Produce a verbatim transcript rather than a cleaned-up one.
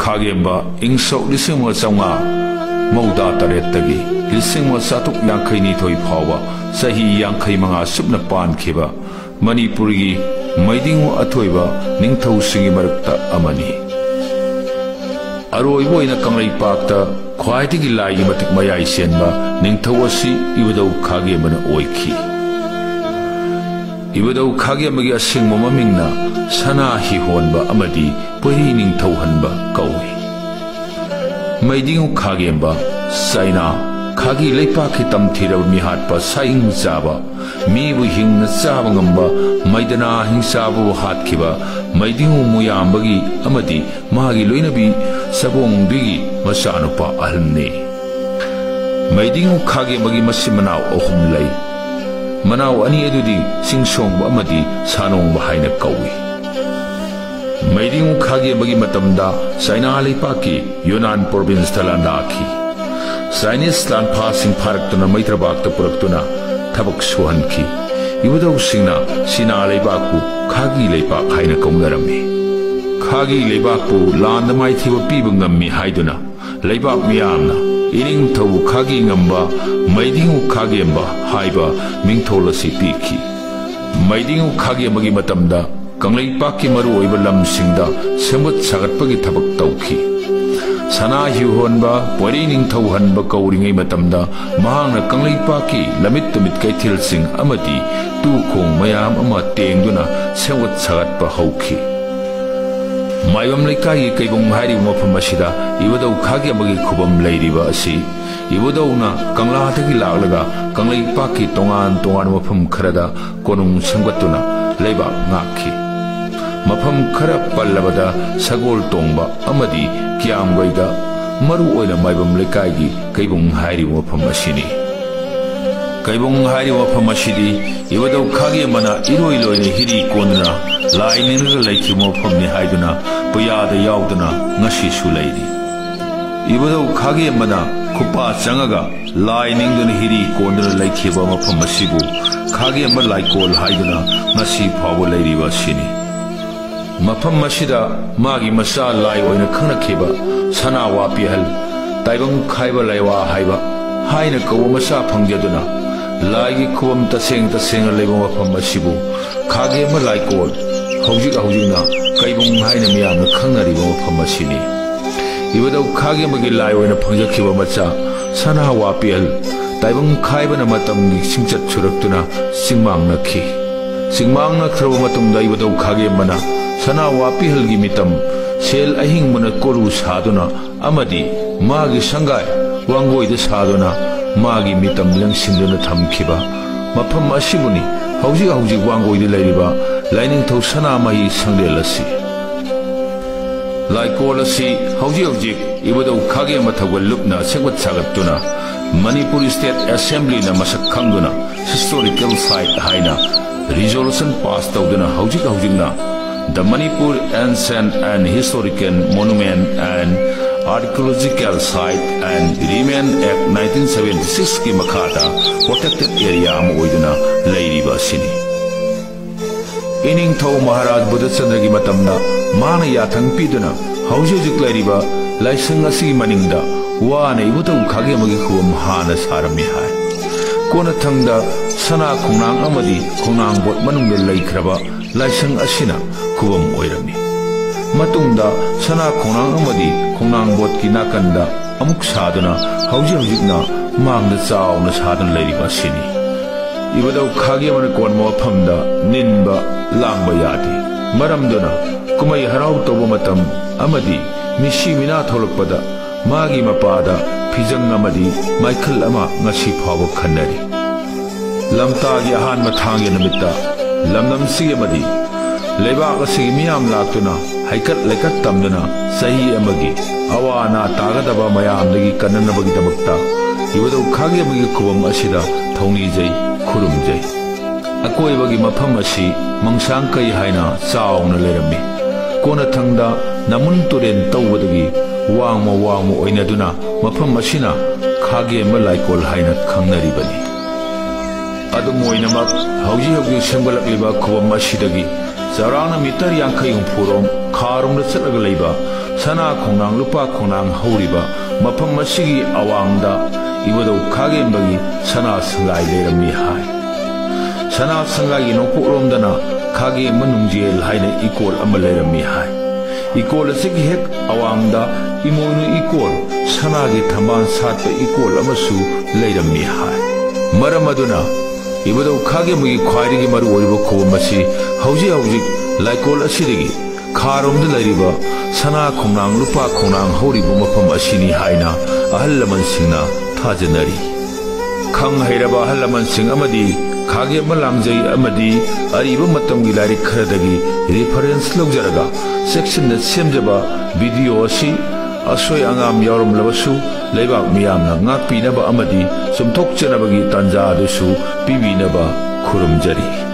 ꯈꯥꯒꯦꯝꯕ ꯏꯪ ꯁꯣꯛ ꯂꯤꯁꯤꯡ ꯑꯃꯒ ꯆꯥꯝꯃꯉꯥ ꯃꯧꯗ꯭ꯔꯥ ꯇꯔꯦꯠꯇꯒꯤ ꯂꯤꯁꯤꯡ ꯑꯃꯒ ꯆꯥꯇ꯭ꯔꯨꯛ ꯌꯥꯡꯈꯩ ꯅꯤꯊꯣꯏ ꯐꯥꯎꯕ ꯆꯍꯤ ꯌꯥꯡꯈꯩ ꯃꯉꯥ ꯆꯨꯞꯅ ꯄꯥꯟꯈꯤꯕ ꯃꯅꯤꯄꯨꯔꯒꯤ ꯃꯩꯗꯤꯡꯉꯨ ꯑꯊꯣꯏꯕ ꯅꯤꯡꯊꯧꯁꯤꯡꯒꯤ ꯃꯔꯛꯇ ꯑꯃꯅꯤ꯫ ꯑꯔꯣꯏꯕ ꯑꯣꯏꯅ ꯀꯪꯂꯩꯄꯥꯛꯇ ꯈ꯭ꯋꯥꯏꯗꯒꯤ ꯂꯥꯏꯒꯤ ꯃꯇꯤꯛ ꯃꯌꯥꯏ ꯆꯦꯟꯕ ꯅꯤꯡꯊꯧ ꯑꯁꯤ ꯏꯕꯨꯙꯧ ꯈꯥꯒꯦꯝꯕꯅ ꯑꯣꯏꯈꯤ꯫ ꯏꯕꯨꯙꯧ ꯈꯥꯒꯦꯝꯕꯒꯤ ꯑꯁꯦꯡꯕ ꯃꯃꯤꯡꯅ ꯁꯅꯥ ꯍꯤꯍꯣꯟꯕ ꯑꯃꯗꯤ ꯄꯣꯏꯔꯤ ꯅꯤꯡꯊꯧꯍꯟꯕ ꯀꯧꯏ꯫ ꯃꯩꯗꯤꯡꯉꯨ ꯈꯥꯒꯦꯝꯕ, ꯆꯥꯏꯅꯥ, ꯈꯥꯒꯤ ꯂꯩꯄꯥꯛꯀꯤ ꯇꯝꯊꯤꯔꯕ ꯃꯤꯍꯥꯠꯄ ꯁꯥꯏꯡ ꯆꯥꯕ, ꯃꯤꯕꯨ ꯍꯤꯡꯅ ꯆꯥꯕ ꯉꯝꯕ ꯃꯩꯗꯅꯥ ꯍꯤꯡꯆꯥꯕꯕꯨ ꯍꯥꯠꯈꯤꯕ ꯃꯩꯗꯤꯡꯉꯨ ꯃꯨꯌꯥꯝꯕꯒꯤ ꯑꯃꯗꯤ ꯃꯍꯥꯛꯀꯤ ꯂꯣꯏꯅꯕꯤ ꯁꯒꯣꯡꯗꯨꯒꯤ ꯃꯆꯥꯅꯨꯄꯥ ꯑꯍꯜꯅꯤ꯫ ꯃꯩꯗꯤꯡꯉꯨ ꯈꯥꯒꯦꯝꯕꯒꯤ ꯃꯆꯤꯟ ꯃꯅꯥꯎ ꯑꯍꯨꯝ ꯂꯩ꯫ ꯃꯅꯥꯎ ꯑꯅꯤ ꯑꯗꯨꯗꯤ ꯆꯤꯡꯁꯣꯡꯕ ꯑꯃꯗꯤ ꯁꯥꯅꯣꯡꯕ ꯍꯥꯏꯅ ꯀꯧꯏ꯫ ꯃꯩꯗꯤꯡꯉꯨ ꯈꯥꯒꯦꯝꯕꯒꯤ ꯃꯇꯝꯗ ꯆꯥꯏꯅꯥ ꯂꯩꯄꯥꯛꯀꯤ ꯌꯨꯅꯥꯟ ꯄ꯭ꯔꯣꯚꯤꯟꯁꯇ ꯂꯥꯟꯗꯥꯈꯤ꯫ ꯆꯥꯏꯅꯤꯁ ꯂꯥꯟꯐꯥꯁꯤꯡ ꯐꯥꯔꯛꯇꯨꯅ ꯃꯩꯇ꯭ꯔꯕꯥꯛꯇ ꯄꯨꯔꯛꯇꯨꯅ ꯊꯕꯛ ꯁꯨꯍꯟꯈꯤ꯫ ꯏꯕꯨꯙꯧꯁꯤꯡꯅ ꯆꯤꯅꯥ ꯂꯩꯕꯥꯛꯄꯨ ꯈꯥꯒꯤ ꯂꯩꯕꯥꯛ ꯍꯥꯏꯅ ꯀꯧꯅꯔꯝꯃꯤ꯫ ꯈꯥꯒꯤ ꯂꯩꯕꯥꯛꯄꯨ ꯂꯥꯟꯗ ꯃꯥꯏꯊꯤꯕ ꯄꯤꯕ ꯉꯝꯃꯤ ꯍꯥꯏꯗꯨꯅ ꯂꯩꯕꯥꯛ ꯃꯤꯌꯥꯝꯅ ꯏꯅꯤꯡꯊꯧ ꯈꯥꯒꯤ ꯉꯝꯕ ꯃꯩꯗꯤꯡꯉꯨ ꯈꯥꯒꯦꯝꯕ ꯍꯥꯏꯕ ꯃꯤꯡꯊꯣꯜ ꯑꯁꯤ ꯄꯤꯈꯤ꯫ ꯃꯩꯗꯤꯡꯉꯨ ꯈꯥꯒꯦꯝꯕꯒꯤ ꯃꯇꯝꯗ ꯀꯪꯂꯩꯄꯥꯛꯀꯤ ꯃꯔꯨꯑꯣꯏꯕ ꯂꯝꯁꯤꯡꯗ ꯁꯦꯝꯒꯠ ꯁꯥꯒꯠꯄꯒꯤ ꯊꯕꯛ ꯇꯧꯈꯤ꯫ ꯁꯅꯥ ꯍꯤꯍꯣꯟꯕ, ꯄꯣꯏꯔꯩ ꯅꯤꯡꯊꯧꯍꯟꯕ ꯀꯧꯔꯤꯉꯩ ꯃꯇꯝꯗ ꯃꯍꯥꯛꯅ ꯀꯪꯂꯩꯄꯥꯛꯀꯤ ꯂꯝꯃꯤꯠ ꯇꯨꯃꯤꯠ ꯀꯩꯊꯦꯜꯁꯤꯡ ꯑꯃꯗꯤ ꯇꯨ ꯈꯣꯡ ꯃꯌꯥꯝ ꯑꯃ ꯇꯦꯡꯗꯨꯅ ꯁꯦꯝꯒꯠ ꯁꯥꯒꯠꯄ ꯍꯧꯈꯤ꯫ ꯃꯥꯏꯕꯝ ꯂꯩꯀꯥꯏꯒꯤ ꯀꯩꯕꯨꯡ ꯍꯥꯏꯔꯤꯕ ꯃꯐꯝ ꯑꯁꯤꯗ ꯏꯕꯨꯙꯧ ꯈꯥꯒꯦꯝꯕꯒꯤ ꯈꯨꯕꯝ ꯂꯩꯔꯤꯕ ꯑꯁꯤ ꯏꯕꯨꯙꯧꯅ ꯀꯪꯂꯥꯗꯒꯤ ꯂꯥꯛꯂꯒ ꯀꯪꯂꯩꯄꯥꯛꯀꯤ ꯇꯣꯉꯥꯟ ꯇꯣꯉꯥꯟꯕ ꯃꯐꯝ ꯈꯔꯗ ꯀꯣꯅꯨꯡ ꯁꯦꯝꯒꯠꯇꯨꯅ ꯂꯩꯕꯥꯛ ꯉꯥꯛꯈꯤ꯫ ꯃꯐꯝ ꯈꯔ ꯄꯜꯂꯕꯗ ꯁꯒꯣꯜ ꯇꯣꯡꯕ ꯑꯃꯗꯤ ꯀꯤꯌꯥꯝꯒꯩꯗ ꯃꯔꯨ ꯑꯣꯏꯅ ꯃꯥꯏꯕꯝ ꯂꯩꯀꯥꯏꯒꯤ ꯀꯩꯕꯨꯡ ꯍꯥꯏꯔꯤꯕ ꯃꯐꯝ ꯑꯁꯤꯅꯤ꯫ ꯀꯩꯕꯨꯡ ꯍꯥꯏꯔꯤꯕ ꯃꯐꯝ ꯑꯁꯤꯗꯤ ꯏꯕꯨꯙꯧ ꯈꯥꯒꯦꯝꯕꯅ ꯏꯔꯣꯏ ꯂꯣꯏꯅ ꯍꯤꯔꯤ ꯀꯣꯟꯗꯨꯅ ꯂꯥꯏ ꯅꯤꯡꯂꯒ ꯂꯩꯈꯤꯕ ꯃꯐꯝꯅꯤ ꯍꯥꯏꯗꯨꯅ ꯄꯨꯌꯥꯗ ꯌꯥꯎꯗꯨꯅ ꯉꯁꯤꯁꯨ ꯂꯩꯔꯤ꯫ ꯏꯕꯨꯙꯧ ꯈꯥꯒꯦꯝꯕꯅ ꯈꯨꯄꯥ ꯆꯪꯉꯒ ꯂꯥꯏ ꯅꯤꯡꯗꯨꯅ ꯍꯤꯔꯤ ꯀꯣꯟꯗꯨꯅ ꯂꯩꯈꯤꯕ ꯃꯐꯝ ꯑꯁꯤꯕꯨ ꯈꯥꯒꯦꯝꯕ ꯂꯥꯏꯀꯣꯜ ꯍꯥꯏꯗꯨꯅ ꯉꯁꯤ ꯐꯥꯎꯕ ꯂꯩꯔꯤꯕ ꯑꯁꯤꯅꯤ꯫ ꯃꯐꯝ ꯑꯁꯤꯗ ꯃꯥꯒꯤ ꯃꯆꯥ ꯂꯥꯏ ꯑꯣꯏꯅ ꯈꯪꯅꯈꯤꯕ ꯁꯅꯥ ꯋꯥꯄꯤꯍꯜ, ꯇꯥꯏꯕꯪ ꯈꯥꯏꯕ ꯂꯥꯏꯋꯥ ꯍꯥꯏꯕ ꯍꯥꯏꯅ ꯀꯧꯕ ꯃꯆꯥ ꯐꯪꯖꯗꯨꯅ ꯂꯥꯏꯒꯤ ꯈꯨꯕꯝ ꯇꯁꯦꯡ ꯇꯁꯦꯡꯅ ꯂꯩꯕ ꯃꯐꯝ ꯑꯁꯤꯕꯨ ꯈꯥꯒꯦꯝꯕ ꯂꯥꯏꯀꯣꯜ, ꯍꯧꯖꯤꯛ ꯍꯧꯖꯤꯛꯅ ꯀꯩꯕꯨꯡ ꯍꯥꯏꯅ ꯃꯤꯌꯥꯝꯅ ꯈꯪꯅꯔꯤꯕ ꯃꯐꯝ ꯑꯁꯤꯅꯤ꯫ ꯏꯕꯨꯙꯧ ꯈꯥꯒꯦꯝꯕꯒꯤ ꯂꯥꯏ ꯑꯣꯏꯅ ꯐꯪꯖꯈꯤꯕ ꯃꯆꯥ ꯁꯅꯥ ꯋꯥꯄꯤꯍꯜ ꯇꯥꯏꯕꯪ ꯈꯥꯏꯕꯅ ꯃꯇꯝꯒꯤ ꯆꯤꯡꯆꯠ ꯁꯨꯔꯛꯇꯨꯅ ꯆꯤꯡꯃꯥꯡꯅꯈꯤ꯫ ꯆꯤꯡꯃꯥꯡꯅꯈ꯭ꯔꯕ ꯃꯇꯨꯡꯗ ꯏꯕꯨꯙꯧ ꯈꯥꯒꯦꯝꯕꯅ ꯁꯅꯥ ꯋꯥꯄꯤꯍꯜꯒꯤ ꯃꯤꯇꯝ ꯁꯦꯜ ꯑꯍꯤꯡꯕꯅ ꯀꯣꯔꯨ ꯁꯥꯗꯨꯅ ꯑꯃꯗꯤ ꯃꯥꯒꯤ ꯁꯪꯒꯥꯏ ꯋꯥꯡꯒꯣꯏꯗ ꯁꯥꯗꯨꯅ ꯃꯥꯒꯤ ꯃꯤꯇꯝ ꯂꯦꯡꯁꯤꯟꯗꯨꯅ ꯊꯝꯈꯤꯕ ꯃꯐꯝ ꯑꯁꯤꯕꯨꯅꯤ ꯍꯧꯖꯤꯛ ꯍꯧꯖꯤꯛ ꯋꯥꯡꯒꯣꯏꯗ ꯂꯩꯔꯤꯕ ꯂꯥꯏꯅꯤꯡꯊꯧ ꯁꯅꯥꯃꯍꯤ ꯁꯪꯂꯦꯟ ꯑꯁꯤ꯫ ꯂꯥꯏꯀꯣꯜ ꯑꯁꯤ ꯍꯧꯖꯤꯛ ꯍꯧꯖꯤꯛ ꯏꯕꯨꯙꯧ ꯈꯥꯒꯦꯝꯕ ꯊꯧꯒꯜ ꯂꯨꯞꯅ ꯁꯦꯝꯒꯠ ꯁꯥꯒꯠꯇꯨꯅ ꯃꯅꯤꯄꯨꯔ ꯁ꯭ꯇꯦꯠ ꯑꯦꯁꯦꯝꯕ꯭ꯂꯤꯅ ꯃꯁꯛ ꯈꯪꯗꯨꯅ ꯍꯤꯁꯇꯣꯔꯤꯀꯦꯜ ꯁꯥꯏꯠ ꯍꯥꯏꯅ ꯔꯤꯖꯣꯂꯨꯁꯟ ꯄꯥꯁ ꯇꯧꯗꯨꯅ ꯍꯧꯖꯤꯛ ꯍꯧꯖꯤꯛꯅ The Manipur Ancient and Historical Monument and Archaeological Site and Remain Act nineteen seventy-six ꯀꯤ ꯃꯈꯥꯗ ꯄ꯭ꯔꯣꯇꯦꯛꯇꯦꯗ ꯑꯦꯔꯤꯌꯥ ꯑꯃ ꯑꯣꯏꯗꯨꯅ ꯂꯩꯔꯤꯕ ꯑꯁꯤꯅꯤ꯫ ꯏꯅꯤꯡꯊꯧ ꯃꯍꯥꯔꯥꯖ ꯕꯨꯙꯆꯟꯗ꯭ꯔꯒꯤ ꯃꯇꯝꯗ ꯃꯥꯅ ꯌꯥꯊꯪ ꯄꯤꯗꯨꯅ ꯍꯧꯖꯤꯛ ꯍꯧꯖꯤꯛ ꯂꯩꯔꯤꯕ ꯂꯥꯏꯁꯪ ꯑꯁꯤꯒꯤ ꯃꯅꯤꯡꯗ ꯋꯥꯅ ꯏꯕꯨꯙꯧ ꯈꯥꯒꯦꯝꯕꯒꯤ ꯈꯨꯕꯝ ꯍꯥꯟꯅ ꯁꯥꯔꯝꯃꯤ ꯍꯥꯏ꯫ ꯀꯣꯟꯅꯊꯪꯗ ꯁꯅꯥ ꯈꯣꯡꯅꯥꯡ ꯑꯃꯗꯤ ꯈꯣꯡꯅꯥꯡ ꯕꯣꯠ ꯃꯅꯨꯡꯗ ꯂꯩꯈ꯭ꯔꯕ ꯂꯥꯏꯁꯪ ꯑꯁꯤꯅ ꯈꯨꯕꯝ ꯑꯣꯏꯔꯝꯃꯤ꯫ ꯃꯇꯨꯡꯗ ꯁꯅꯥ ꯈꯣꯡꯅꯥꯡ ꯑꯃꯗꯤ ꯈꯣꯡꯅꯥꯡ ꯕꯣꯠꯀꯤ ꯅꯥꯀꯟꯗ ꯑꯃꯨꯛ ꯁꯥꯗꯨꯅ ꯍꯧꯖꯤꯛ ꯍꯧꯖꯤꯛꯅ ꯃꯥꯡꯗ ꯆꯥꯎꯅ ꯁꯥꯗꯨꯅ ꯂꯩꯔꯤꯕ ꯑꯁꯤꯅꯤ꯫ ꯏꯕꯨꯙꯧ ꯈꯥꯒꯦꯝꯕꯅ ꯀꯣꯟꯕ ꯃꯐꯝꯗ ꯅꯤꯟꯕ ꯂꯥꯡꯕ ꯌꯥꯗꯦ꯫ ꯃꯔꯝꯗꯨꯅ ꯀꯨꯝꯍꯩ ꯍꯔꯥꯎ ꯇꯧꯕ ꯃꯇꯝ ꯑꯃꯗꯤ ꯃꯤꯁꯤ ꯃꯤꯅꯥ ꯊꯣꯛꯂꯛꯄꯗ ꯃꯥꯒꯤ ꯃꯄꯥꯗ ꯐꯤꯖꯪ ꯑꯃꯗꯤ ꯃꯥꯏꯈꯜ ꯑꯃ ꯉꯁꯤ ꯐꯥꯎꯕ ꯈꯟꯅꯔꯤ꯫ ꯂꯝꯇꯥꯒꯤ ꯑꯍꯥꯟꯕ ꯊꯥꯡꯒꯤ ꯅꯨꯃꯤꯠꯇ ꯂꯝꯗꯝꯁꯤꯒꯤ ꯑꯃꯗꯤ ꯂꯩꯕꯥꯛ ꯑꯁꯤꯒꯤ ꯃꯤꯌꯥꯝ ꯂꯥꯛꯇꯨꯅ ꯍꯩꯀꯠ ꯂꯩꯀꯠ ꯇꯝꯗꯨꯅ ꯆꯍꯤ ꯑꯃꯒꯤ ꯑꯋꯥ ꯑꯅꯥ ꯇꯥꯒꯗꯕ ꯃꯌꯥꯝꯗꯒꯤ ꯀꯟꯅꯅꯕꯒꯤꯗꯃꯛꯇ ꯏꯕꯨꯙꯧ ꯈꯥꯒꯦꯝꯕꯒꯤ ꯈꯨꯕꯝ ꯑꯁꯤꯗ ꯊꯧꯅꯤꯖꯩ, ꯈꯨꯔꯨꯝꯖꯩ꯫ ꯑꯀꯣꯏꯕꯒꯤ ꯃꯐꯝ ꯑꯁꯤ ꯃꯪꯁꯥꯡ ꯀꯩ ꯍꯥꯏꯅ ꯆꯥꯎꯅ ꯂꯩꯔꯝꯃꯤ꯫ ꯀꯣꯟꯅꯊꯪꯗ ꯅꯃꯨꯟ ꯇꯨꯔꯦꯟ ꯇꯧꯕꯗꯒꯤ ꯋꯥꯡꯃ ꯋꯥꯡꯃ ꯑꯣꯏꯅꯗꯨꯅ ꯃꯐꯝ ꯑꯁꯤꯅ ꯈꯥꯒꯦꯝꯕ ꯂꯥꯏꯀꯣꯜ ꯍꯥꯏꯅ ꯈꯪꯅꯔꯤꯕꯅꯤ꯫ ꯑꯗꯨꯝ ꯑꯣꯏꯅꯃꯛ, ꯍꯧꯖꯤꯛ ꯍꯧꯖꯤꯛ ꯁꯦꯝꯒꯠꯂꯛꯂꯤꯕ ꯈꯨꯕꯝ ꯑꯁꯤꯗꯒꯤ ꯆꯥꯎꯔꯥꯛꯅ ꯃꯤꯇꯔ ꯌꯥꯡꯈꯩ ꯍꯨꯝꯐꯨꯔꯣꯝ ꯈꯥꯔꯣꯝꯗ ꯆꯠꯂꯒ ꯂꯩꯕ ꯁꯅꯥ ꯈꯣꯡꯅꯥꯡ ꯂꯨꯄꯥ ꯈꯣꯡꯅꯥꯡ ꯍꯧꯔꯤꯕ ꯃꯐꯝ ꯑꯁꯤꯒꯤ ꯑꯋꯥꯡꯗ ꯏꯕꯨꯙꯧ ꯈꯥꯒꯦꯝꯕꯒꯤ ꯁꯅꯥ ꯁꯪꯒꯥꯏ ꯂꯩꯔꯝꯃꯤ ꯍꯥꯏ꯫ ꯁꯅꯥ ꯁꯪꯒꯥꯏꯒꯤ ꯅꯣꯡꯄꯣꯛꯂꯣꯝꯗꯅ ꯈꯥꯒꯦꯝꯕ ꯅꯨꯡꯖꯦꯜ ꯍꯥꯏꯅ ꯏꯀꯣꯜ ꯑꯃ ꯂꯩꯔꯝꯃꯤ ꯍꯥꯏ꯫ ꯏꯀꯣꯜ ꯑꯁꯤꯒꯤ ꯍꯦꯛ ꯑꯋꯥꯡꯗ ꯏꯃꯣꯏꯅꯨ ꯏꯀꯣꯜ, ꯁꯅꯥꯒꯤ ꯊꯝꯕꯥꯜ ꯁꯥꯠꯄ ꯏꯀꯣꯜ ꯑꯃꯁꯨ ꯂꯩꯔꯝꯃꯤ ꯍꯥꯏ꯫ ꯃꯔꯝ ꯑꯗꯨꯅ ꯏꯕꯨꯙꯧ ꯈꯥꯒꯦꯝꯕꯒꯤ ꯈ꯭ꯋꯥꯏꯗꯒꯤ ꯃꯔꯨꯑꯣꯏꯔꯤꯕ ꯈꯨꯕꯝ ꯑꯁꯤ ꯍꯧꯖꯤꯛ ꯍꯧꯖꯤꯛ ꯂꯥꯏꯀꯣꯜ ꯑꯁꯤꯗꯒꯤ ꯈꯥꯔꯣꯝꯗ ꯂꯩꯔꯤꯕ ꯁꯅꯥ ꯈꯣꯡꯅꯥꯡ ꯂꯨꯄꯥ ꯈꯣꯡꯅꯥꯡ ꯍꯧꯔꯤꯕ ꯃꯐꯝ ꯑꯁꯤꯅꯤ ꯍꯥꯏꯅ ꯑꯍꯜ ꯂꯃꯟꯁꯤꯡꯅ ꯊꯥꯖꯅꯔꯤ꯫ ꯈꯪ ꯍꯩꯔꯕ ꯑꯍꯜ ꯂꯃꯟꯁꯤꯡ ꯑꯃꯗꯤ ꯈꯥꯒꯦꯝꯕ ꯂꯥꯡꯖꯩ ꯑꯃꯗꯤ ꯑꯔꯤꯕ ꯃꯇꯝꯒꯤ ꯂꯥꯏꯔꯤꯛ ꯈꯔꯗꯒꯤ ꯔꯤꯐꯔꯦꯟꯁ ꯂꯧꯖꯔꯒ ꯆꯦꯛꯁꯤꯟꯅ ꯁꯦꯝꯖꯕ ꯚꯤꯗꯤꯑꯣ ꯑꯁꯤ ꯑꯁꯣꯏ ꯑꯉꯥꯝ ꯌꯥꯎꯔꯝꯂꯕꯁꯨ ꯂꯩꯕꯥꯛ ꯃꯤꯌꯥꯝꯅ ꯉꯥꯛꯄꯤꯅꯕ ꯑꯃꯗꯤ ꯆꯨꯝꯊꯣꯛꯆꯅꯕꯒꯤ ꯇꯥꯟꯖꯥ ꯑꯗꯨꯁꯨ ꯄꯤꯕꯤꯅꯕ ꯈꯨꯔꯨꯝꯖꯔꯤ꯫